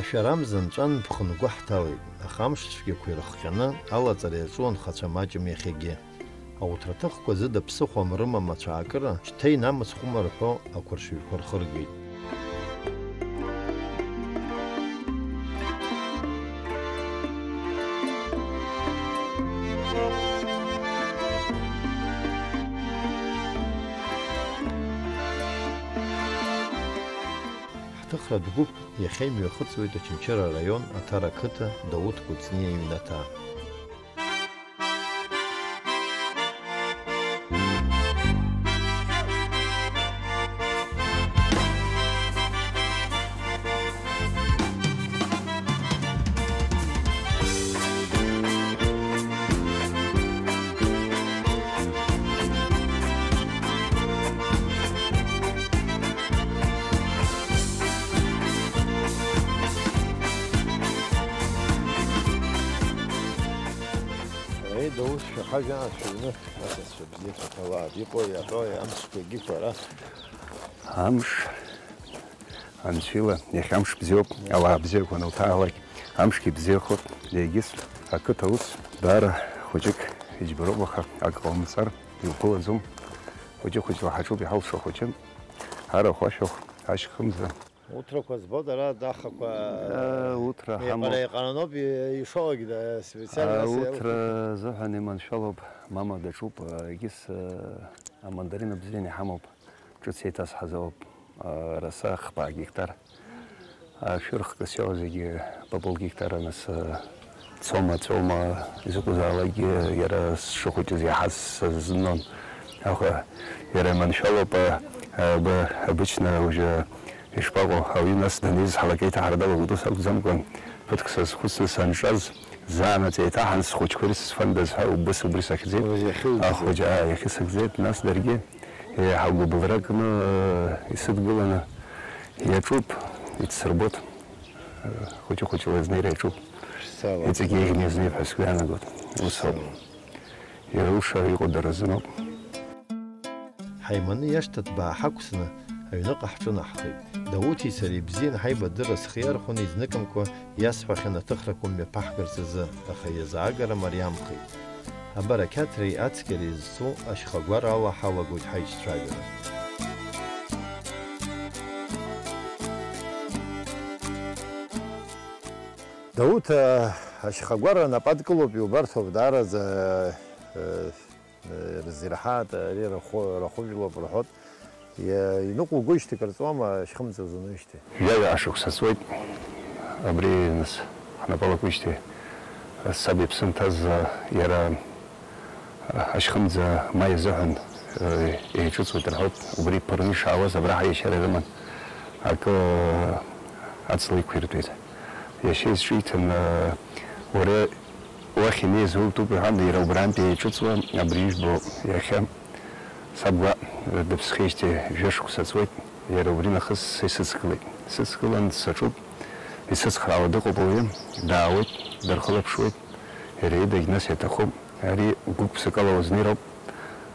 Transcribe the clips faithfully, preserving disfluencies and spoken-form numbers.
Шәара амза нҵәан ԥхынгәы ҳҭалеит, аха амш цәгьақәа ирыхҟьаны алаҵара иаҿу анхацәа маҷым иахьагьы. Ауҭраҭыхқәа зыда ԥсыхәа рымам ацәаакыра, шьҭа инамыцхәума рҳәо ақәаршҩқәа рхыргеит. Ҳҭыхратә гәыԥ иахьа имҩахыҵуеит Очамчыра араион Аҭара ақыҭа Дауҭ Кәыҵниа иҩнаҭа. Аида, ус шәахажәааншәа аҩны асасцәа бзиақәа ҭалааит, иҟои иаҳәои, амшқәа егьиқәа ара. Амш анцәила, иахьа амш бзиоуп, ауаа бзиақәа ануҭаалак, амшгьы бзиахоит, егьыс ақыҭа ус даара хәыҷык иџьбароуп, аха ак ҟаумҵар иуԥылаӡом, хәыҷы-хәыҷла ҳаҿуп иҳалшо хәыҷы, арахә-ашәахә, ашьхымза. Уҭрақәа збоит ара, дахақәа, Э, уҭра еиҟара-, ҳамоуп. Еиҟараноуп, и-, ишоуагь да, специально Э, ас-, уҭра азыҳәан иманшәалоуп, мама даҿуп, э, егьыс, э, амандарина бзианы иҳамоуп. Ҿыц еиҭазҳаз ауп, а, раса хԥа гектар. А, шәырхкыс иоуа зегьы ба полгектара нас, а, цома, ҵома, изакәызаалакгьы иара сшыхәыҷыз иаҳаз сазынлон. Аха иара иманшәалоуп, а, а, ба обычно уже ишԥаҟоу, ауаҩы нас данеизҳалак еиҭаҳара далагоит, ус акәӡамкәан, ԥыҭк сазхәыцны санҿаз, заанаҵ еиҭаҳан схәыҷқәа ирыцысфандаз ҳәа убыс убри сахьӡеит. Ой, иахьылбзиоу. Ахәыҷы, аа, иахьысыгӡеит, нас даргьы Еиҳа гәыбылра кны, э, исыдгыланы иаҿуп, ицсырбоит. Э, хәыҷы-хәыҷла изнеира иаҿуп. Шәсала. Иҵегь еиӷьны изнеип ҳәа сгәы иаанагоит. Ус ауп. Шәсала. Ирылшар иҟоу дара рзыноуп. Ҳаиманы иашҭа ҭбаа ҳақәсны аҩныҟа ҳҿынаҳхеит. Дауҭи сареи бзиан ҳаибадырра схы иархәаны изныкымкәа иасҳәахьан аҭыхрақәа мҩаԥаҳгарц азы, аха иазаагара мариамхеит. Абарақьаҭреи ацқьареи зцу ашьхагәара ала ҳалагоит ҳаицәажәара. Дауҭ, ашьхагәара нап адкылоуп, иубарҭоуп даараӡа, рзирҳаат, ари рахәы, рахәыжәлоуп рҳәоит. Иа-, иныҟәугоижьҭеи кыр ҵуама, шьхымҵа узуноижьҭеи? Ҩажәа ашықәса ҵуеит, абри нас ҳнапалакуижьҭеи саб иԥсы нҭаз, иара ашьхымӡа ма изыҳәан, еиҿыҵуеит рҳәоит, убри иԥырны ишаауаз абраҟа иашьара рыман, акы аҵла иқәиртәеит. Иашьа изҿиҭын, уара Уахь инеиз утәуп, иҳәан, иара убрантәи еиҿыҵуа абри ижәбо иахьа саб гәаҟ дыԥсхеижьҭеи жәа-шықәса ҵуеит, иара убри нахыс исыцгылеит. Сыцгылан саҿуп, исыцхраауа дыҟоуп ауаҩы, даауеит, дырхылаԥшуеит, иара идагь нас иаҭахуп. Ари гәык-ԥсыкала узнеироуп.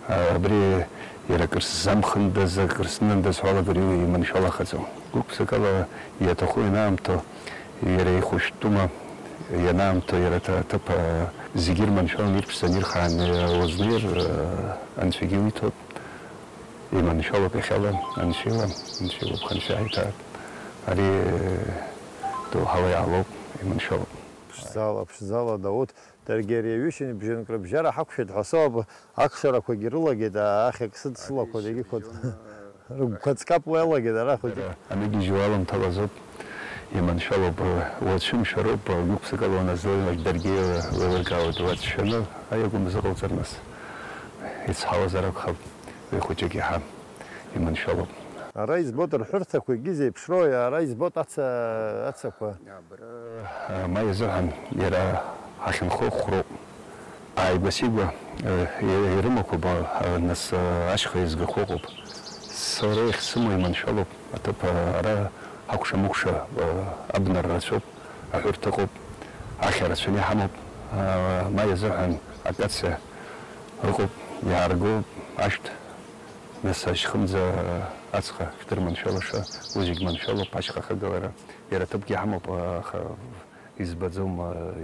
Абри иара акыр сзамхындаз, акыр снындаз ҳәа алагариуа иманшәалахаӡом. Гәык-ԥсыкала иаҭаху ианаамҭоу, иара ихәышәтәыма ианаамҭоу, иара аҭ-, аҭыԥ, а, зегьы ирманшәаланы ирԥшӡаны ирхааны узнеир, а, анцәагьы уиҭоит. Иманшәалоуп иахьала, анцәа ила, анцәа илоуп, ханшәа ҳаиҭааит. Ари, э, доуҳала иаалоуп, иманшәалоуп. Ԥшӡала, ԥшӡала, Дауҭ. Даргьы ари аҩышьа ныбжьанк рыбжьара ҳақәшәеит ҳәа соуп, акшарақәагьы рылагеит, ахьак сыдсылақәа дагьықәыт. Рыгәқәа ҵкапуа иалагеит ара хәыҷык. Аныгьежьуа аламҭалазоуп, иманшәалоуп, уацәымшәароуп, гәык-ԥсыкала уаназлеилак даргьы еилыркаауеит уацәшәаны, аиакәым зыҟауҵар нас. Ицҳауазар акәхап, уи хәыҷык иаҳа. Иманшәалоуп. Ара избоит рҳәырҭақәа, егьи зеиԥшроуи, ара избоит аца-, ацақәа. Абра, а, ма иазыҳәан иара ҳахьынхо хәроуп. Ааигәа-сигәа, а, и-, ирымақәоуп, а, нас, а, ашьха иазгахо ыҟоуп. Сара иахьсымоу иманшәалоуп, аҭыԥ, а, ара ҳакәша-мыкәша, а, абна рацәоуп, аҳәырҭа ыҟоуп, ахьа рацәаны иҳамоуп, а, ма иазыҳәан акациа ыҟоуп, иааргоуп ашәҭ. Нас ашьхымӡа Ацха шәдырманшәалаша, уи зегь маншәалоуп, ашьха ахагылара. Иара ҭыԥгьы ҳамоуп, аха избаӡом,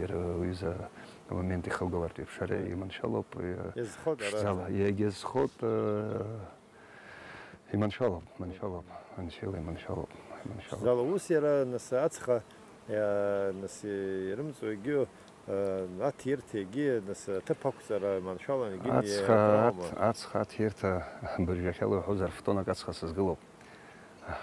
иара уҩыза амомент ихагылартә еиԥш, ара иманшәалоуп, Иазхоит ара. Ԥшӡала, иагьазхоит, иманшәалоуп, маншәалоуп, аншәала иманшәалоуп, иманшәалоуп. Ԥшӡала ус иара, нас, ацха, иа-, нас, ирымҵуа егьи, Э, аҭирҭа егьи, нас, аҭыԥ ақәҵара маншәалан егьи Ацха, иаҳәауама? Ац-, ацха аҭирҭа, быржәахьала уҳәозар, фтонак ацха сызгылоуп.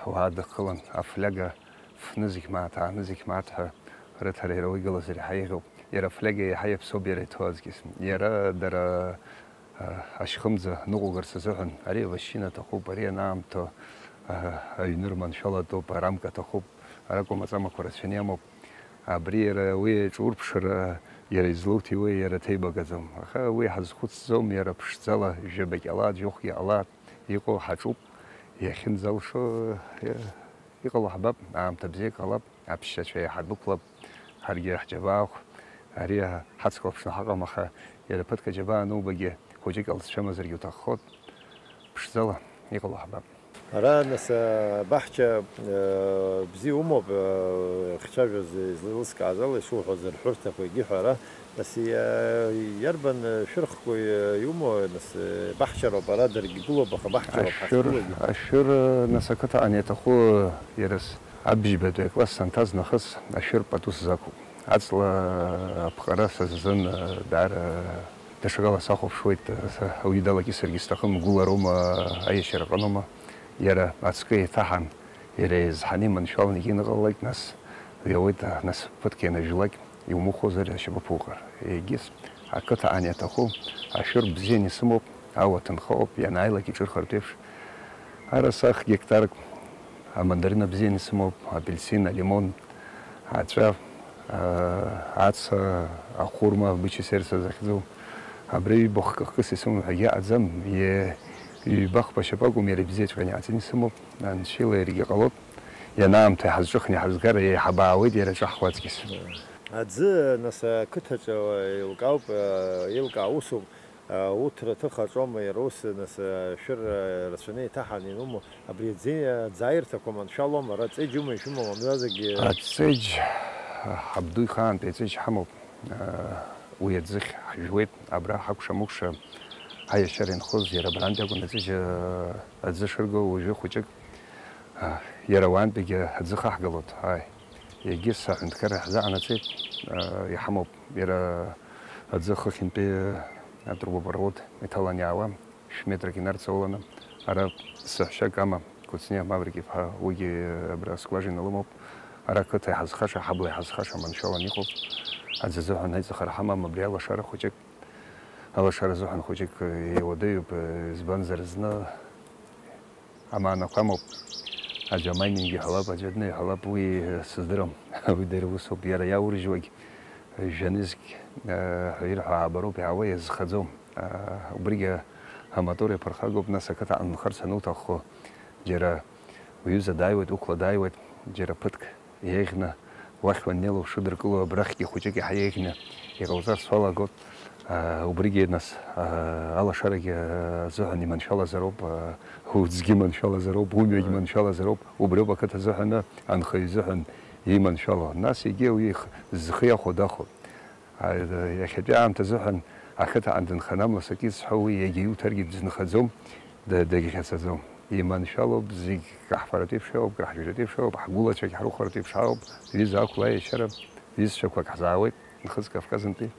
Уаа дыххылан, афляга фнызқь мааҭ, аанызқь мааҭ ҳәа рыҭара иара уи гылазар иаҳа еиӷьуп. Иара афляга иаҳа иаԥсоуп иара иҭоу аҵкьыс. Иара дара, а, ашьхымӡа ныҟәугарц азыҳәан, ари авашьына аҭахуп, ари анаамҭоу, а, аҩны рманшәалатәуп, арамка аҭахуп, аракәым аҵамақәа рацәаны иамоуп. Абри иара уи аҿурԥшра иара излоуҭиуеи иара ҭеибагаӡом. Аха уи ҳазхәыцӡом, иара ԥшӡала жәаба кьала, џьоукгьы ала иҟоу ҳаҿуп, иахьынӡалшо, э, иҟало ҳбап, аамҭа бзиак ҟалап, аԥсшьацәа иаҳа дәықәлап, ҳаргьы ҳџьабаахә, ари ҳацклаԥшны ҳаҟам, аха иара ԥыҭк аџьабаа анубагьы хәыҷык алҵшәа амазаргьы уҭаххот, ԥшӡала иҟало ҳбап. Ара, нас, абаҳча, э, бзиа умоуп, э, ахьцәажәоз излеилыскааз ала, ишуҳәаз рҳәырҭақәа егьи ҳәа ара, нас, иа-, иарбан, э, шәырхқәа, э, иумоу, нас, э, баҳчароуп, ара даргьы гылоуп, аха баҳчароуп Ашәыр, ҳахьгылоугьы. Ашәыр, э, нас, ақыҭаҟны иаҭаху, э, иара с-, абжьбатәи акласс санҭаз нахыс ашәыр пату сзақәуп. Аҵла аԥҟара са сзын, э, даара даҽакала сахәаԥшуеит, э, са ауаҩы далакьысыргьы сҭахым, гәылароума, аиашьара ҟаноума, иара ацкы еиҭаҳан, иара еизҳаны иманшәаланы егьи аныҟалалак, нас иауеит, нас ԥыҭк ианажәлак, иумыхәозар ашьапы ԥуҟар. Егьыс ақыҭа ан иаҭаху ашәыр бзианы исымоуп, ауа ҭынха ауп, ианааилак иҿырхыртә еиԥш. Арасах гектарк амандарина бзианы исымоуп, апельсин, алимон, аҵәа, аа, аца, ахәырма, быча сердца захьӡу. Абри ҩба-хкы хкыс исымоуп ҳәагьы аӡам, е-, ҩба-хԥа шьапы акәым, иара ибзиаҵәҟьаны иааҵаны исымоуп, анцәила иаргьы ҟалоит. Ианаамҭа иҳазҿыхны иҳазгар, еиҳабаауеит иара ҿаҳхуа аҵкьыс. Аӡы, нас, ақыҭаҿы еилкаауп, еилкаау усуп. Урҭ рыҭыхаҿоума иара ус, нас, ашәыр рацәаны иҭаҳан иануму, абри аӡи-, аӡааирҭақәа маншәалоума, ара ҵеџьума ишәымоу, мамзаргьы? Аҵеџь, ҳабду ихаантәи аҵеџь ҳамоуп, уи аӡыхь ҳжәуеит, абра ҳакәша-мыкәша ҳаиашьара инхоз иара абрантәи акәын аҵеџь, аӡы шырго уажәы хәыҷык, иара уаантәигьы аӡы хаҳгалоит, ааи. Егьыс аҳәынҭқарра иаҳзаанаҵеит, иҳамоуп, иара аӡы хыхьынтәи атрубопровод иҭалан иаауа, шә-метрак инарҵауланы, ара саҳәшьак ама, Кәыҵниа Маврик-иԥҳа, уигьы абра скважина лымоуп, ара ақыҭа иҳазхаша, ҳабла иҳазхаша маншәалан иҟоуп, аӡы азыҳәан аиҵахара ҳамам, абри алашара хәыҷык, алашара азыҳәан хәыҷык еиуадаҩуп, избанзар зны Амаанақәа амоуп. Аӡәы амайнингьы иҳәалап, аӡәы адны иҳәалап, уи сыздырам. Уи дара усоуп, иара иаурыжьуагь жәа-нызқь, э, ҳәа ирҳәо аабароуп, иаауа иазхаӡом. Э, убригьы амотор иаԥырхагоуп, нас ақыҭа анхарц ануҭаххо, џьара уҩыза дааиуеит, уқәла дааиуеит, џьара ԥыҭк еиӷьны, уахь уаннеила ушыдыркыло, абрахьгьы хәыҷык иаҳа еиӷьны иҟауҵарц уалагоит. Аа, убригьы, нас, аа, алашарагьы, аа, азыҳәан иманшәалазароуп, аа, уӡгьы маншәалазароуп, умҩагь Ааи. маншәалазароуп, убриоуп ақыҭа азыҳәаны, анхаҩы изыҳәан иманшәало. Нас егьи ауаҩы их-, зхы иахәо дахәо. Ааи, иахьатәи аамҭа азыҳәан ақыҭаҟны дынханы амла сакит зҳәо уи иагьа иуҭаргьы дзынхаӡом, да-, дагьӷьацаӡом. Иманшәалоуп, зегь краҳфаратәы еиԥш иоуп, краҳжәжәатәы еиԥш иоуп, ҳгәылацәагь ҳрыхәаратәы еиԥш ҳауп, ҩыза ақәла аиашьара, ҩызцәақәак ҳзаауеит, нхыҵ Кавказынтәи.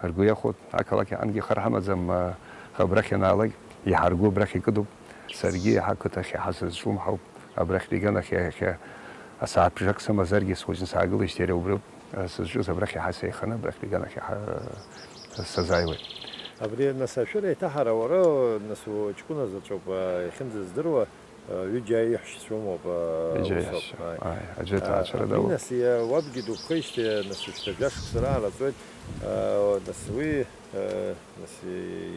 Ргәы иахәоит, ақалақь аҟынгьы хар ҳамаӡам, аха абрахь ианаалак, иаҳа ргәы абрахь икыдуп. Саргьы иаҳа ақыҭахь иаҳа сызҿлымҳауп, абрахьтәи аганахь иахьа асааҭ бжак сымазаргьы, схәыҷны саагылеижьҭеи иара убриоуп. Сызҿыз абрахь иаҳа сеиханы, абрахьтәи аганахь иаҳа сазааиуеит. Абри, нас, ашәыр еиҭаҳара уара, нас, уҷкәына заҵәуп, иахьынӡаздыруа, ҩыџьа иаҳәшьцәа умоуп, Ҩыџьа усоуп, иаҳәшьцәа, ааи. Ааи, аӡәы Абри, иҭаацәара далоуп. Нас, иа-, уабгьы дықәхеижьҭеи, нас, шьҭа жәа-шықәса раара ҵуеит, нас, уи, нас,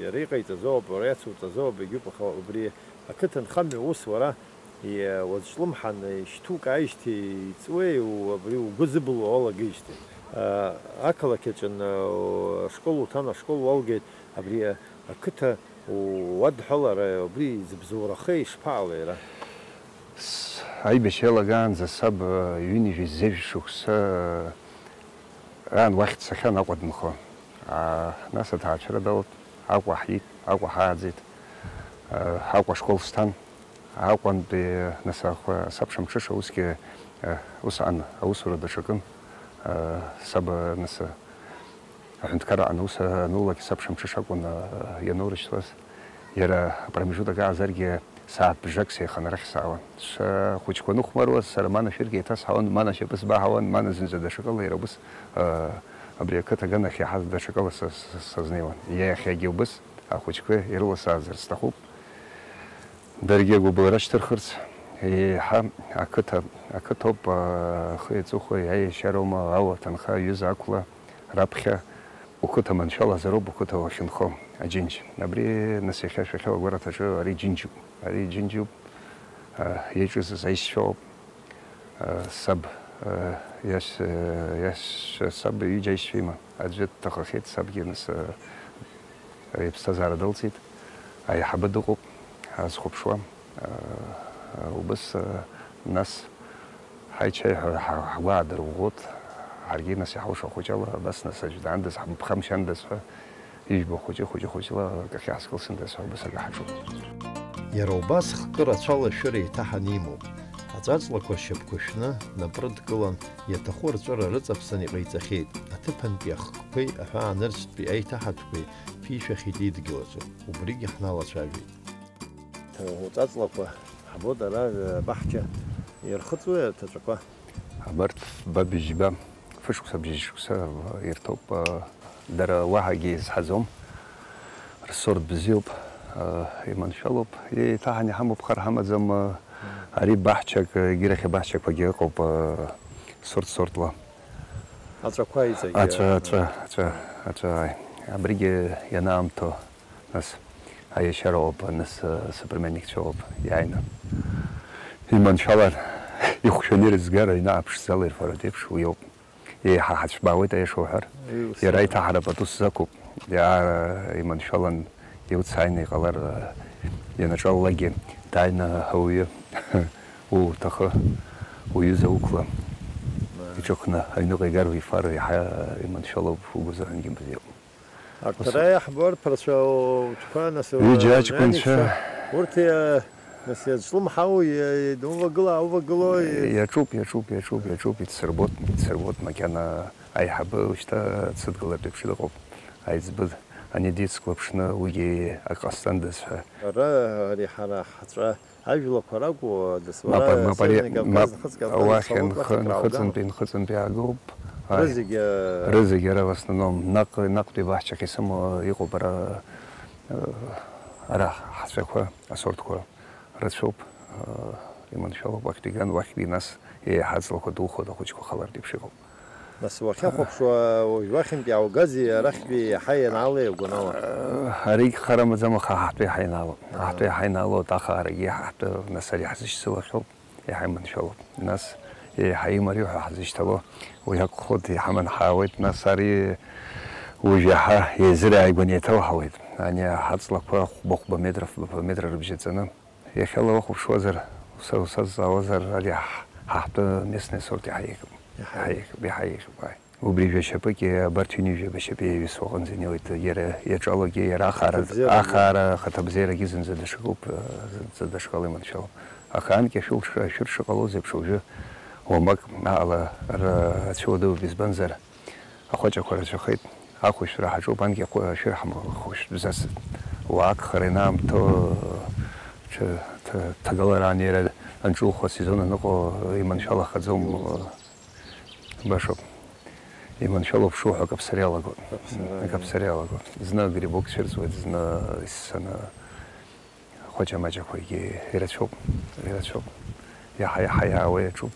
иара иҟаиҵазоуп, уара иацуҵазоуп, егьуп, аха убри ақыҭанхамҩа ус уара, Иа, уазҿлымҳан, ишьҭукааижьҭеи иҵуеи, у-, абри угәы зыбылуа уалагеижьҭеи. А, ақалақь аҿы ан-, у-, ашкол уҭан, ашкол уалгеит, абри, а, ақыҭа у-, уадҳәалара, убри зыбзоурахеи, ишԥаҟалеи иара? Аибашьра иалагаанӡа саб ҩынҩажәи зежә шықәса раан уахь дцахьан Аҟәа дынхо. Нас аҭаацәара далт, Аҟәа ҳиит, Аҟәа ҳааӡеит, Аҟәа ашкол сҭан. Аҟәантәи нас сабша мҽыша усгьы усҟан аусура даҽакын, саб нас Аҳәынҭқарра аус анулак сабша мҽыша акәын ианурышьҭуаз. Иара апромежуток аазаргьы сааҭ бжак сеихан арахь саауан. Схәыҷқәа аныхәмаруаз, сара мана шәырк еиҭасҳауан, мана шьапы сбаҳауан, мана зынӡа даҽакала иара убыс, абри ақыҭа аганахь иаҳаз даҽакала са, са, сазнеиуан. Иахьагьы убыс ахәыҷқәа ирыласаазар сҭахуп. Даргьы агәыбылра шьҭырхырц, еиҳа ақыҭа, ақыҭоуп, ахи аҵыхәеи аиашьароума, ауа, аҭынха, аҩыза ақәла, раԥхьа уқыҭа маншәалазароуп уқыҭа уахьынхо, аџьынџь. Абри, нас, иахьа шәахьа агәараҭаҿы ари џьынџьуп, ари џьынџьуп, а, иаҿызыз аишьцәоуп, а, саб, а, иашь-, а, иашьцәа, саб ҩыџьа аишьцәа има, аӡәы дҭахахьеит, сабгьы, нас, а, иԥсҭазаара дылҵит, аиҳабы дыҟоуп, ҳазхәаԥшуа, а, убыс, а, нас, Ҳаи, чаи ҳәа ҳа-, ҳгәы аадырӷәӷәоит, ҳаргьы нас иҳауша хәыҷала, абас нас аӡә даандаз, ҳамԥхамшьандаз ҳәа, ижәбо хәыҷы, хәыҷы-хәыҷла акахь ҳаскылсындаз ҳәа убас акы ҳаҿуп. Иара убас хкы рацәала ашәыра еиҭаҳаны имоуп. Аҵәаҵлақәа ршьапқәа шәны, напрыдкылан, иаҭаху рҵәыра рыҵаԥсан иҟаиҵахьеит, аҭыԥантәи ахкқәеи аҳәаанырцәтәи аиҭаҳатәқәеи ԥишәахьеит идгьыл аҿы, убригьы ҳналацәажәеит. Уҵәаҵлақәа ҳбоит ара, баҳча ирхыҵуеи аҭаҵәақәа? Абарҭ фба быжьба, фышықәса бжьышықәса ирҭоуп, дара уаҳагьы изҳаӡом, рсорт бзиоуп, иманшәалоуп, еиҭаҳан иҳамоуп, хар ҳамаӡам, ари баҳчак, егьирахь абаҳчақәагьы ыҟоуп, сорт-сортла. Аҵәақәа иҵегьы. Аҵәа, аҵәа, аҵәа, аҵәа, ааи. Абригьы ианаамҭоу. Нас аиашьара ыҟоуп, нас, э, соплеменникцәа ыҟоуп, иааины. Иманшәалан, ихәшәаны ирызгар аҩны аԥшӡала ирфаратә еиԥш, уи ауп. Еиҳа ҳацәбаауеит, аиаша уҳәар. Иара аиҭаҳара пату сзақәуп. Иаара иманшәалан иуцааины иҟалар, э, ианаҿалалакгьы, дааины ауаҩы уҭахы, уҩыза уқәла иҿыхны аҩныҟа игар уифар, иаҳа иманшәалоуп, угәы азыҳәангьы бзиоуп. Арҭ ара иаҳбо арԥарцәа уҿқәа, нас, ҩыџьа аҷкәынцәа. Урҭ, нас иазҿлымҳау, ианувагыла, аувагылоу, иаҿуп, иаҿуп, иаҿуп, иаҿуп, ицсырбот, ицсырбот, макьана аиҳабы шьҭа дсыдгылартә еиԥш дыҟоуп. Аиҵбы ани дицклаԥшны уигьы ак ҟасҵандаз ҳәа. Ара, ари ҳара ҳҵәа Ажәлақәа ракәу, дас-, Мап, уара мап, ари, Северный Кавказ, мап, Нхыҵ Кавказ, уахь Салон Нхы-, Кавказ, Нхыҵынтәи, Нхыҵынтәи аагоуп. Ааи. Рызегьы, э, Рызегьы ара в основном наҟ-, наҟтәи баҳчак исымоу иҟоуп ара, э, ара ҳцәақәа, асортқәа рацәоуп, э, иманшәалоуп, уахьтәи ган, уахьтәи нас еиҳа аҵлақәа духоит, ахәыҷқәа халартә еиԥш иҟоуп. Нас уахьахәаԥшуа, уажә уахьынтә иааугази, арахьтәи иаҳа ианаалеи агәанала? Аригь хар амаӡам, аха ҳаҳтәы иаҳа инаалоит. Аҳа. Ҳаҳтәы иаҳа инаалоит, аха арагьы ҳаҳтәы, нас ари ҳзышьцылахьоуп, иаҳа иманшәалоуп. Нас еиҳа имариоу ҳәа ҳзышьҭало, уи акәхоит, иҳаман ҳаауеит, нас ари уажә иаҳа еизырааигәаны еиҭауҳауеит. Ани ҳаҵлақәа хәба-хәба метра, фба-фба метра рыбжьаҵаны. Иахьала уахәаԥшуазар, уса-, усазҵаауазар, ари ҳ-, ҳаҳтәы местный сорт иаҳа еиӷьуп. Иаҳа еиӷьуп, иаҳа еиӷьуп, ааи. Убри жәа шьапыки абарҭ ҩынҩажәаба шьапи иаҩсуа аҟынӡа инеиуеит, иара иаҿалогьы, иара ахаара, ахаара, ахаҭабзиарагьы зынӡа даҽакуп, э, зынӡа даҽакала иманшәалоуп. Аха анкьа шәылшра, шәыршра ҟалоз еиԥш уажәы уамак аҟала р-, ацәыуадаҩуп, избанзар, Ахәаҷақәа рацәахеит, ахәышәтәра ҳаҿуп, анкьа ахәы-, ашәыр ҳамхышәтә бзац. Уаак хара инаамҭоу, ҽа-, ҭа-, ҭагылараан иара анҿухуа асезон аныҟоу иманшәалахаӡом, башоуп. Иманшәалоуп шуҳәо акаԥсара иалагоит. Акаԥсара, акаԥсара иалагоит. Зны агрибок цәырҵуеит, зны иссаны. Хәаҷа-маҷақәагьы ирацәоуп, ирацәоуп. Иаҳа-иаҳа иаауа иаҿуп.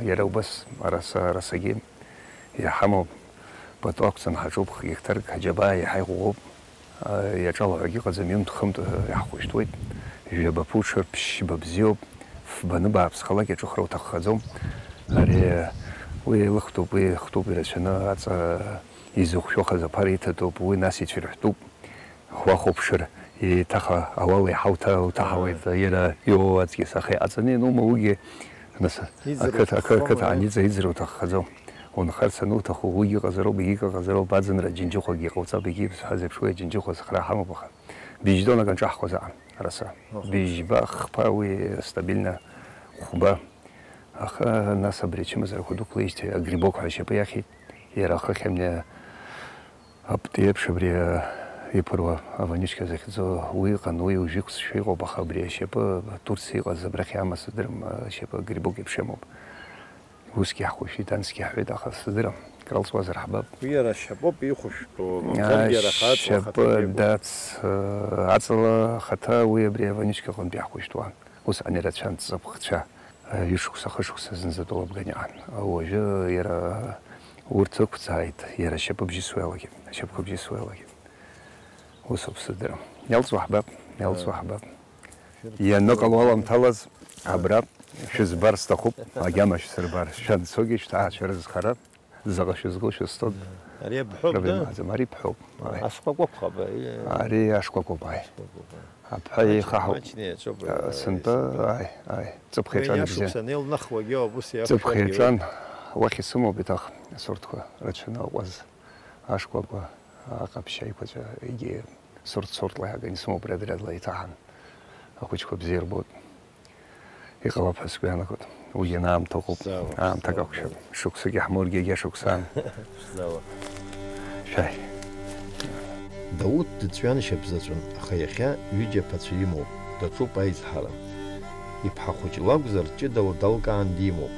Иара убас араса, арасагьы иҳамоуп. Пату ақәҵан ҳаҿуп, геқтарк аџьабаа иаҳа иӷәӷәоуп. А, иаҿалҳәагьы ыҟаӡам, ҩымҭ-хымҭ, а, иаҳхәышәтәуеит. Жәаба ԥуҽыр ԥшьба бзиоуп, фбаны бааԥсхалак иаҿыхра уҭаххаӡом. Ари, уи еилыхтәуп, уи еилыхтәуп ирацәаны, аҵа изыхәшәыхаз аԥара иҭатәуп, уи нас ицәырҳәтәуп. Уахәаԥшыр, Еиҭах ауал иҳауҭа-, уҭаҳауеит, иара иоуа аҵкьыс, аха иҟаҵаны ианума уигьы, нас, ақыҭа, ақы-, ақыҭа аниҵа иӡра уҭаххаӡом. Унхарц ануҭаху, уигьы ҟазароуп, егьигьы ҟазароуп, аӡынра аџьынџьыхәагьы иҟауҵап, егьи ибҳәаз еиԥш уи аџьынџьыхәа зхра ҳамоуп, аха быжьтонак анҿаҳхуазаан, араса. Быжьба, хԥа уи стабильно хәба. Аха нас абри ачымазарақәа дәықәлеижьҭеи агрибок ҳәа ашьапы иахьит, иара ахыхь амни Аптиеиԥш абри, э, иԥыруа аванючка захьӡу уи ыҟан, уи уажәы иқәцәшәа иҟоуп, аха абри ашьапы Турциа иҟаз абрахь иамаз сыздырам, ашьапы грибок еиԥш иамоуп. Усгьы иаҳхәышәтәит, ансгьы иаҳҳәеит, аха сыздырам, кралҵуазар ҳбап. Уи иара ашьапоуп ихәышәтәу, мамзаргьы иара хаҵла ашьапы хаҭагьы иакәым. Дац, э, аҵла ахаҭа уи абри аванючка аҟынтә иаҳхәышәтәуан. Усҟан ирацәан ҵыԥхцәа. Ҩышықәса, хышықәса зынӡатәоу лабган иҟан. Уажәы иара урҭ ықәӡааит, иара ашьапы бжьысуа иалагеит, ашьапқәа бжьысуа иалагеит. Усоуп сыздырам. Иалҵуа ҳбап, иалҵуа ҳбап. Ианыҟало аламҭалаз абра шәызбар сҭахуп, агьама шәсырбар. Шәанцогьы шәҭаацәа рызхара. Заҟа шәызго шәызҭоит. Ари абҳәоуп, проблема да? Аӡам, ари бҳәоуп, ааи. Ашкәакәа акәхап, ари? Ари ашкәакәоуп, ааи. Ашкәакәоуп, ааи. Абҳәа еихаҳауп. Маҷны иаҵоуп, а, сынтәа, ааи, ааи. Ҵыԥх еиҿан ибзиан. Ҩажәа шықәса анеилнахуагьы ауп, ус иакәшаргьы. Ҵыԥх еиҿан, уахь исымоуп еиҭах асорҭқәа рацәаны Аҟәаз, ашкәакәа, аҟаԥшь, аиқәаҵәа, егьи сорт-сортла иааган исымоуп ряд-рядла еиҭаҳан. Ахәыҷқәа бзиа ирбоит. Иҟалап ҳәа сгәы иаанагоит. Уигьы аамҭа ыҟоуп. Шәзаауа, аамҭак шәзаауа. Акәшап. Шықәсык иаҳмоургьы егьа шықәсан. Шәзаауа. Шәааи. Дауҭ дыҵәҩаншьап заҵәын, аха иахьа ҩыџьа аԥацәа имоуп, даҿуп аизҳара. Иԥҳа хәыҷ лакәзар, ҷыдала далкаан димоуп.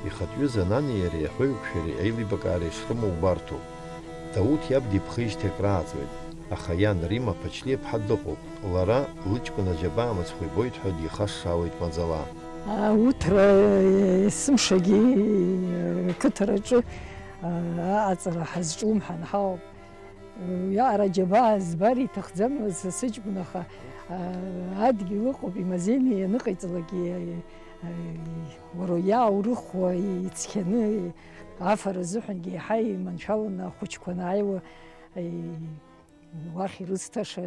Ихатә ҩыза Нани иареи аҳәоу еиқәшәареи аилибакаара ишрымоу гәарҭоуп. Дауҭ иаб диԥхеижьҭеи акрааҵуеит, аха иан Рима Ԥачлиаԥҳа дыҟоуп. Лара лыҷкәын аџьабаа мыцхә ибоит ҳәа дихашшаауеит маӡала. Ауҭра есымшагьы қыҭараҿы аҟаҵара ҳазҿлымҳан ҳауп. Уиаҟара аџьабаа збар иҭахӡам са сыҷкәын, аха адгьыл ыҟоуп, имазеины ианыҟаиҵалак, уара иааурыхуа, ицқьаны, афара азыҳәангьы еиҳа иманшәаланы ахәыҷқәа анааиуа, уахь ирызҭаша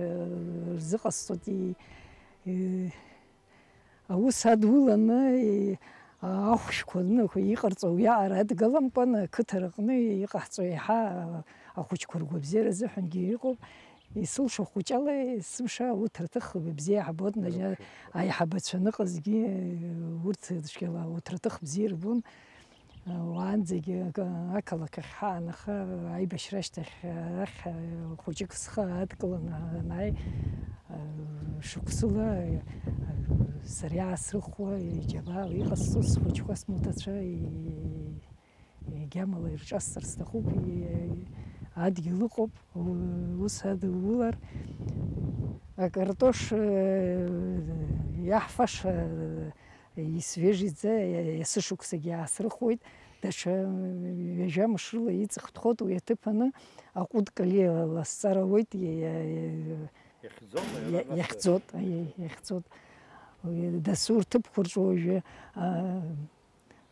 рзыҟасҵоит, и-, и-, аус адуланы, и-, ахәшәқәа ныҳәа иҟарҵо уиаҟара адгаламкәан, ақыҭараҟны иҟаҳҵо еиҳа ахәыҷқәа ргәабзиара азыҳәангьы иҟоуп. Исылшо хәыҷала, есымша урҭ рҭыхга бзиа иаҳбоит, наџьа-, аиҳабацәа аныҟазгьы, урҭ цәгьала урҭ рҭых бзиа ирбон. Уаанӡагьы ак-, ақалақь ахь ҳаан, аха аибашьра ашьҭахь арахь хәыҷык схы адкыланы анааи, шықәсыла сара иаасрыхуа, иџьабаа иҟасҵо схәыҷқәа, смоҭацәа, и-, егьамала ирҿасҵар сҭахуп, и-, адгьыл ыҟоуп, у-, ус адулар. Акартош, э, иаҳфаша, Исвежиӡа, есышықәсагьы иаасрыхуеит, даҽа ҩажәа мышрыла иҵыхәтәхоит уи аҭыԥаны, аҟәыд калиала сҵара ауеит, иа-, иа-, иахьӡома иа-, иара нас? Иахьӡоит, аиеи, иахьӡоит. Уи дасу рҭыԥқәа рҿы уажәы, а,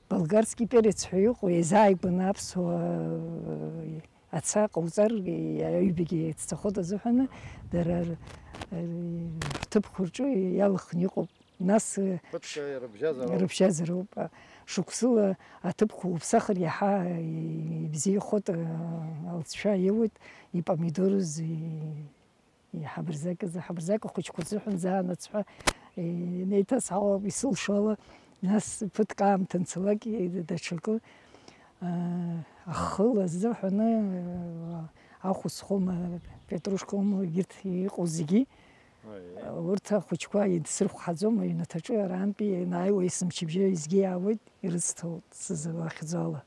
болгарский перец ҳәа иҟоу, иазааигәаны аԥсуа, а, аца ҟауҵар, аҩбагьы дцахоит азыҳәаны, дара р-, р-, рҭыԥқәа рҿы иалхны иҟоуп. Нас, э, Ԥыҭк рыбжьазароуп. Рыбжьазароуп. Шықәсыла аҭыԥқәа уԥсахыр иаҳа ибзиахоит, э, алҵшәа иоуеит, ипомидорыз, и-, иҳабырзакыз, аҳабырзак ахәыҷқәа рзыҳәан заанаҵ ҳәа, э, инеиҭасҳауап исылшо ала. Нас ԥыҭк аамҭа анцалак, э, даҽакы, э, ахыла азыҳәаны, э, ахә зхома, петрушкома, егьырҭ иҟоу зегьы. Урҭ ахәыҷқәа еидсырхәҳаӡом, аҩнаҭаҿы арантәи ианааиуа есымчыбжьа еизгьы иаауеит, ирыцҭоит сызлахьӡо ала.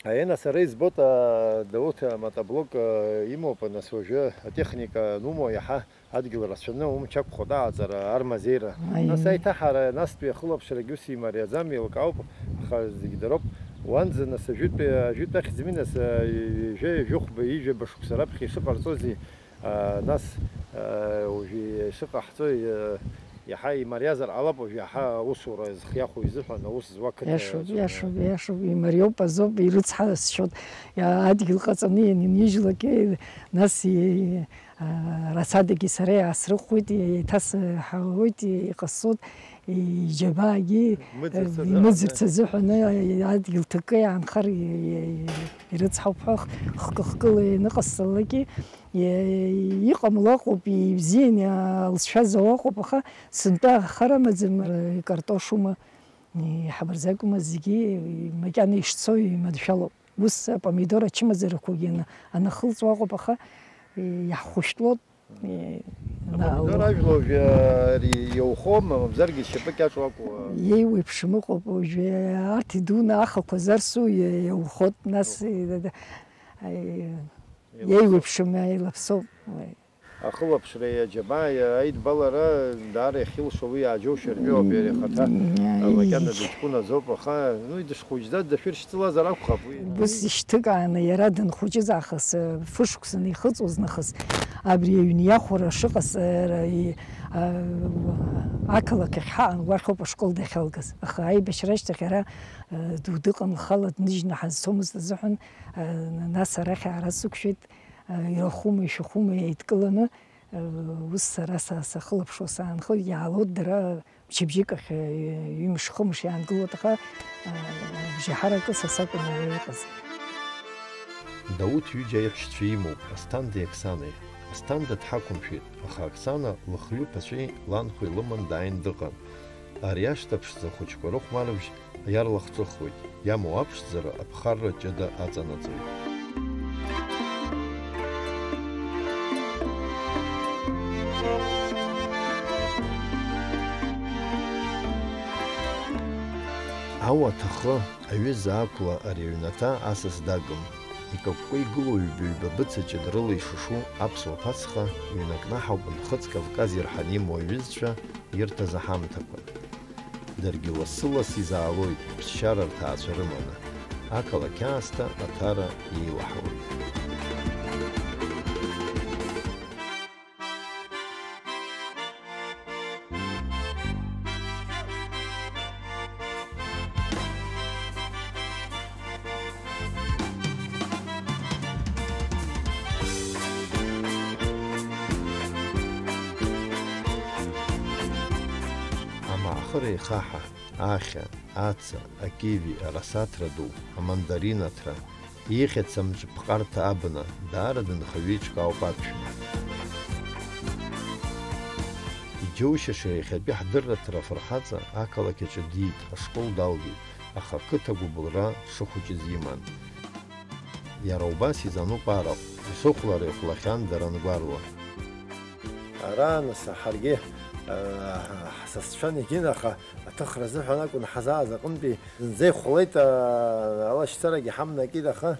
Аиеи, нас, ара избоит, а, Дауҭ, а, мотоблок, а, имоуп, нас уажәы атехника анумоу иаҳа адгьыл рацәаны умч ақәхоит аҟаҵара, армазеира. Аиеи. Нас аиҭаҳара, настәи ахылаԥшрагьы ус имариаӡам, еилкаауп, аха зегь дароуп. Уанӡа, нас, ажәытәи, ажәытә ахьӡми, нас, а, ҩажәа, ҩажәихәба, ҩажәаба шықәса раԥхьа ишыҟарҵози? А, нас, а, уажәы ишыҟаҳҵо, а, иаҳа имариазар ҟалап, уажәы иаҳа аусура зхы иахәо изыҳәан аус зуа қыҭа. Иашоуп, иашоуп, иашоуп, имариоуп, азоуп, ирыцҳасшьоит. Иа-, адгьыл ҟаҵаны ианинижьлак, нас и-, Расадагьы сара иаасрыхәоит, еиҭасҳәоит, иҟасҵоит, иџьабаагьы Мыӡырц азыҳәан, имыӡырц азыҳәан, адгьыл ҭакы иаанхар ирыцҳауп ҳәа, хкы-хкыла ианыҟасҵалакгьы, иҟамло ыҟоуп, ибзианы иалҵшәаз ыҟоуп, аха сынтәа ахара амаӡам, икартошума, иҳамырзакума, зегьы макьана ишцо иманшәалоуп. Ус апомидор ачымазарақәагьы ана-, анахылҵуа ыҟоуп, аха иаҳхәышәтәлоит. Апомидор ажәла уажәы ари иаухом, мамзаргьы зшьапы кьаҿу акәу? Иеиуеиԥшым ыҟоуп, уажәы арҭ идуны ахақәа зарсу иа-, иаухоит, нас, Иаухоит. и-, да-, да, аи-, Еилаԥсоуп. Иеиуеиԥшым, еилаԥсоуп. Ахылаԥшреи аџьабааи аидбалара даара иахьылшо уи иааџьоушьартәи ауп иара ихаҭа. М, макьана иахь- дыҷкәынаӡоуп, аха, ну, дышхәыҷӡа дашәыршьцылазар акәхап уи. Ус ишьҭыкааны иара дынхәыҷыз аахыс, фышықәсаны ихыҵуаз нахыс, абри аҩны иахәара шыҟаз, ара, и-, а, ақалақь ахь ҳаан, уахьоуп ашкол дахьалгаз. Аха аибашьра ашьҭахь ара, а, ду дыҟан, лхала дныжьны ҳазцомызт азыҳәан, а, нас арахь аара сықәшәеит. Ирахәума, ишәахәума еидкыланы, ус сара са сахылаԥшуа саанхоит, иаалоит дара мчыбжьык ахь, ҩымш-хымш иаангылоит, аха бжеиҳаракы са сакәын уара иҟаз. Дауҭ ҩыџьа аиҳәшьцәа имоуп, Асҭандеи Оксанеи. Асҭанда дҳақәымшәеит, аха Оксана лыхҩы ԥацәеи ланхәеи лыман дааин дыҟан. Ари ашҭа ԥшӡа ахәыҷқәа рыхәмарбжь иарлахҿыхуеит, иамоу аԥшӡара аԥхарра ҷыда аҵанаҵоит. Ауаҭахы аҩыза ақәла ари аҩнаҭа асас дагым. Икакәкәа игылоу ҩба-ҩба быца ҷыдарала ишышу аԥсуа ԥацха, ҩнакнаҳауп Нхыҵ Кавказ ирҳаны имоу аҩызцәа ирҭаз аҳамҭақәа. Даргьы лассы-ласс изаалоит ԥсшьара рҭаацәа рыманы, ақалақь аасҭа Аҭара еилаҳауеит. Амаахыр еихаҳа, ахьа, аца, акиви, арасаҭра ду, амандарин аҭра, ихьӡ амҿ ԥҟарҭа абна, даара дынхаҩы еиҿкаауп аԥшәма. Иџьоушьаша иахьатәи ҳдырраҭара афырхаҵа ақалақь аҿы диит, ашкол далгеит, аха ақыҭа гәыбылра шыхәыҷыз иман. Иара убас изануп арахә, исыхәлара ихәлахьан дара ангәарла. Ара, нас, ҳаргьы, аа, ҳсасцәан егьин, аха аҭыхра азыҳәан акәын ҳзааз аҟынтәи, зынӡа ихәлеит, аа, алашьцарагьы ҳамнакит, аха,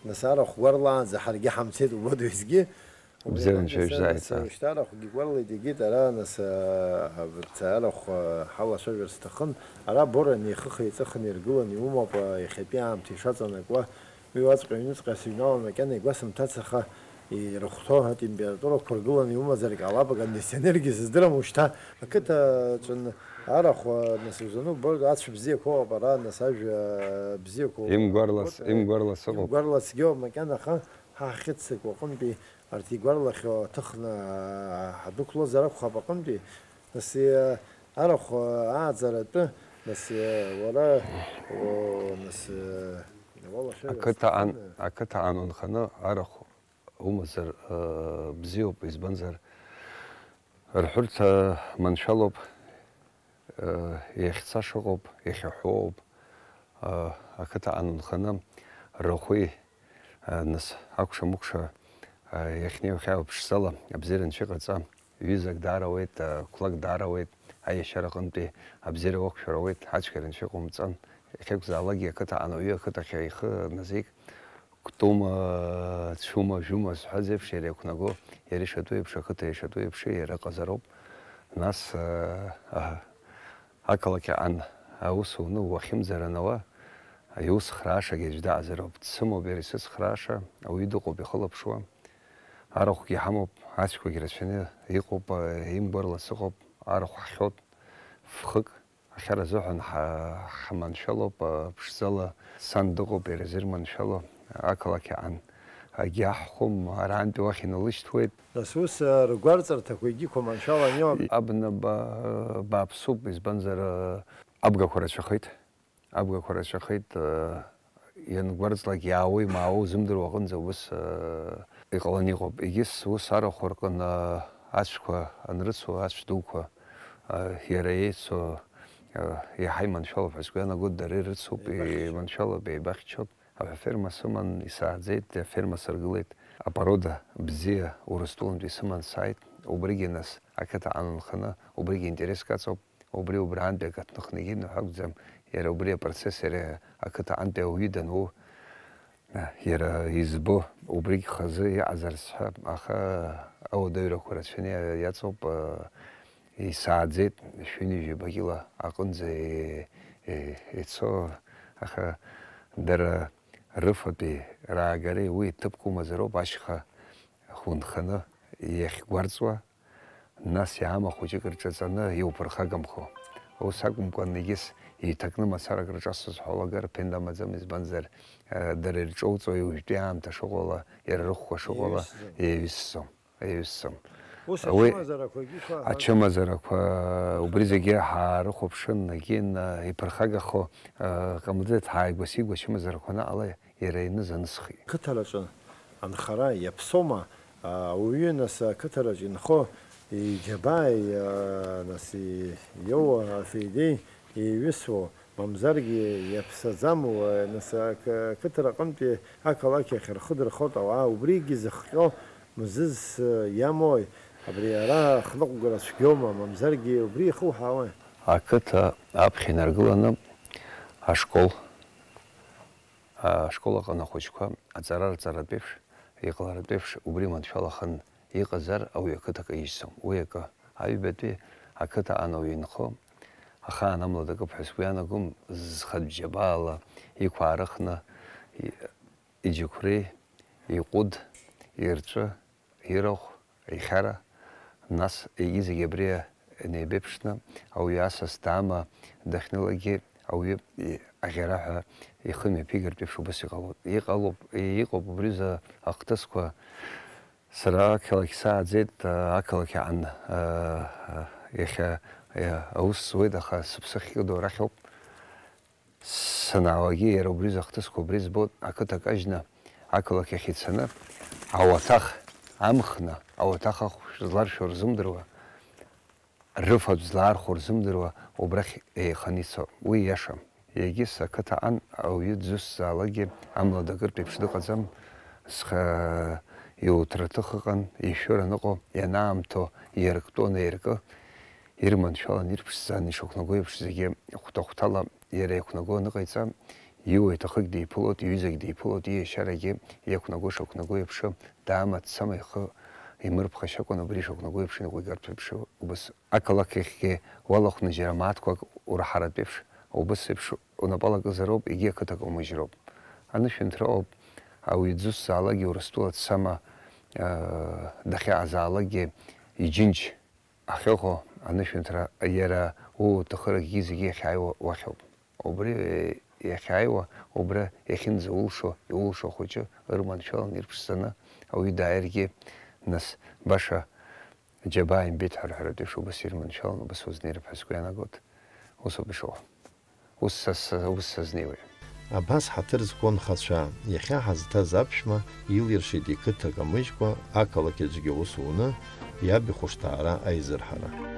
нас, арахә гәарлаанӡа ҳаргьы ҳамцеит, убоду, уеизгьы. Убри Бзиара аҟынтә анцәа нас, ижәзааит, нас, сара. Уажәшьҭа арахәгьы гәарлеит, егьит, ара, нас, аа, арахә, аа, ҳалацәажәарц сҭахын. Ара Бора неихых-еиҵыхны иргыланы иумоуп, аа, иахьатәи аамҭа ишаҵанакуа. Уи уаҵәҟьа аҩныҵҟа сыҩналан, макьана игәасымҭац, аха ирыхәҭоу атемпературақәа ргыланы иумазаргь ҟалап, акондиционергьы сыздырам ушьҭа. Ақыҭа аҿы арахә, нас, узану, убоит, ацә бзиақәа ыҟоуп ара, нас, ажәа бзиақәа ыҟоуп. Имгәарлас, Урҭ, имгәарлас ыҟоуп. Имгәарласгьы ыҟоуп, макьана аха ҳа ҳахьыццакуа аҟынтәи арҭ игәарлахьоу аҭыхны ҳадәықәлозар акәхап аҟынтәи, нас, арахә ааӡаратәы, нас, уара, о, нас, уалашәа Ақыҭа ан-, уазҭахны. Ақыҭа анунханы арахә умазар, э, бзиоуп, избанзар, рҳәырҭа маншәалоуп, э, иахьцаша ыҟоуп, иахьаҳәоуп, э, ақыҭа анунханы рахәи, э, нас акәша-мыкәша, э, иахьнеиуа хьаа ԥшӡала абзиара анцәа иҟаҵа, ҩызак даара ауеит, э, қәлак даара ауеит, аиашьара аҟынтәи абзиара уақәшәар ауеит, ацәгьара анцәа иҟоумҵан, иахьакәзаалакгьы ақыҭа ануаҩы ақыҭахь ихы назик, Кәтума, цәума, жәума зҳәаз еиԥш иара иақәнаго, иара ишатәу еиԥш, ақыҭа ишатәу еиԥш иара ыҟазароуп. Нас, аа, аа, ақалақь аҟан аус уны уахьымӡара анауа, иус храашагьы аӡә даҟазароуп. Дсымоуп иара исыцхрааша, ауаҩы дыҟоуп ихылаԥшуа. Арахәгьы ҳамоуп, ацәқәагь рацәаны иҟоуп, имгәарлас ыҟоуп, арахә ҳхьот, фхык. Ахьара азыҳәан ҳа-, ҳманшәалоуп, а, ԥшӡала сан дыҟоуп, иара изырманшәало, ақалақь аҟан Агьаҳхәом, арантәи уахь иналышьҭуеит. Нас ус ргәарҵарҭақәа егьиқәа маншәалан иҟам. Абна бааԥсуп, избанзар, абгақәа рацәахеит. Абгақәа рацәахеит, иангәарҵлак иаауеи маауеи узымдыруа аҟынӡа ус иҟаланы иҟоуп. Егьыс ус арахә рҟны ацәқәа анрыцу, ацә дуқәа, иара еицу, иаҳа иманшәалоуп ҳәа сгәы иаанагоит, дара ирыцуп, иманшәалоуп, еибахьчоуп. Аҳәа ферма сыман исааӡеит, аферма сыргылеит. Апорода бзиа Урыстәылантәи сыман сааит. Убригьы нас ақыҭа анынханы, убригьы интереск аҵоуп. Убри убраантәи акы аҭныхны егьинаҳәо акәӡам, иара убри апроцесс иара ақыҭа аҟынтәи ауаҩы дану, иара избо убригь хазы иҟазар сҳәап, аха ауадаҩрақәа рацәаны иаҵоуп, исааӡеит шәи ҩажәаба кьыла аҟынӡа ицо, аха дара рыфатәи раагареи уи ҭыԥк умазароуп ашьха унханы иахьгәарҵуа, Нас иаама хәыҷык рҿаҵаны иуԥырхагамхо. Ус акәымкәан, егьыс иҭакны мацарак рҿасҵоз ҳәа уалагар ԥенда амаӡам, избанзар, дара ирҿоуҵо уажәтәи аамҭа шыҟоу ала, иара рыхәқәа шыҟоу ала, еиҩысӡом, еиҩысӡом. Ус Уи ачымазарақәагьы шәаҳәа. Ачымазарақәа убри зегьы ҳаарыхәаԥшын, егьин, иԥырхагахо ҟамлаӡеит, ҳааигәа-сигәа ачымазарақәа анаҟала иара ианыз анысхит. Қыҭараҿы анхара иаԥсоума? Ауаҩы, нас, ақыҭараҿ инхо иџьабааи, нас, иоуа афеидеи еиҩысуоу, мамзаргьы иаԥсаӡаму, нас, ақыҭара аҟынтәи ақалақь ахь рхы дырхоит ауаа, убригьы зыхҟьо мзызс иамои? Абри ара хныҟәгара цәгьоума, мамзаргьы убри ихуҳәаауеи? Ақыҭа аԥхьа инаргыланы ашкол, ашкол аҟны ахәыҷқәа аҵара рҵаратәеиԥш, иҟаларатәеиԥш убри маншәалаханы иҟазар, ауаҩы ақыҭа акы ижьӡом. Уи акы, аҩбатәи, ақыҭа ан ауаҩы инхо, ахаан амла дакып ҳәа сгәы иаанагом, зхатә џьабаала иқәаарыхны, и-, иџьықәреи, иҟәыд, ирҵәы, ирахә, ихьара, нас егьи зегьы абри инеибеиԥшны, ауаҩы асас даама дахьнылакгьы, ауаҩы и-, аӷьараҳәа ихы мҩаԥигартә еиԥш убас иҟалоит. Иҟалоуп, иҟоуп убри рзы ахҭысқәа. Сара ақалақь сааӡеит, ақалақь аан, иахьа, аус зуеит, аха сыԥсы ахькыду арахь ауп. Санаауагьы иара убри рзы ахҭысқәа убри збоит, ақыҭа кажьны, ақалақь ахь ицаны, ауаҭах амхны, ауаҭах ахәшә зларшәо рзымдыруа, рыфатә злаархәо рзымдыруа убрахь еиханы ицо. Уи иашам. Егьыс ақыҭа аан ауаҩы дзусҭазаалакгьы амла дакыртә еиԥш дыҟаӡам, зхы иуҭраҭых ыҟан, ишәыра аныҟоу, ианаамҭоу, иарктәу анаиркы, ирманшәалан ирԥшӡан ишықәнаго еиԥш зегьы хәҭа-хәҭала иара иақәнаго аныҟаиҵа, иуа иҭахыгь диԥылоит, иҩызагь диԥылоит, ииашьарагьы иақәнаго шақәнаго еиԥш, даама дцама ихы имырԥхашьакәан убри ишақәнаго еиԥш иныҟәигартә еиԥш убыс. Ақалақь ахьгьы уалахәны џьара мааҭқәак ураҳаратә еиԥш, убыс еиԥш унапала акызароуп, егьи ақыҭак умыжьроуп. Анышәынҭра ыҟоуп, ауаҩы дзусҭазаалакгьы Урыстәыла дцама, дахьаҟазаалакгьы иџьынџь ахьыҟоу анышәынҭра иара ууҭахыракгьы зегьы иахьааиуа уахьоуп. Убри иахьааиуа, убра иахьынӡаулшо, иулшо ахәыҷы ырманшәалан ирԥшӡаны ауаҩы дааиргьы, нас, баша џьабаа имбеит ҳәа рҳәаратәы еиԥш, убас ирманшәалан, убас узнеиртә ҳәа сгәы иаанагоит. Усоуп ишыҟоу. Ус са, ус сазнеиуеит. Абас ҳаҭыр зқәу анхацәа, иахьа ҳазҭаз аԥшәма илиршеит иқыҭа камыжькәа, ақалақь аҿгьы аус уны, иаб ихәышҭаара аизырҳара.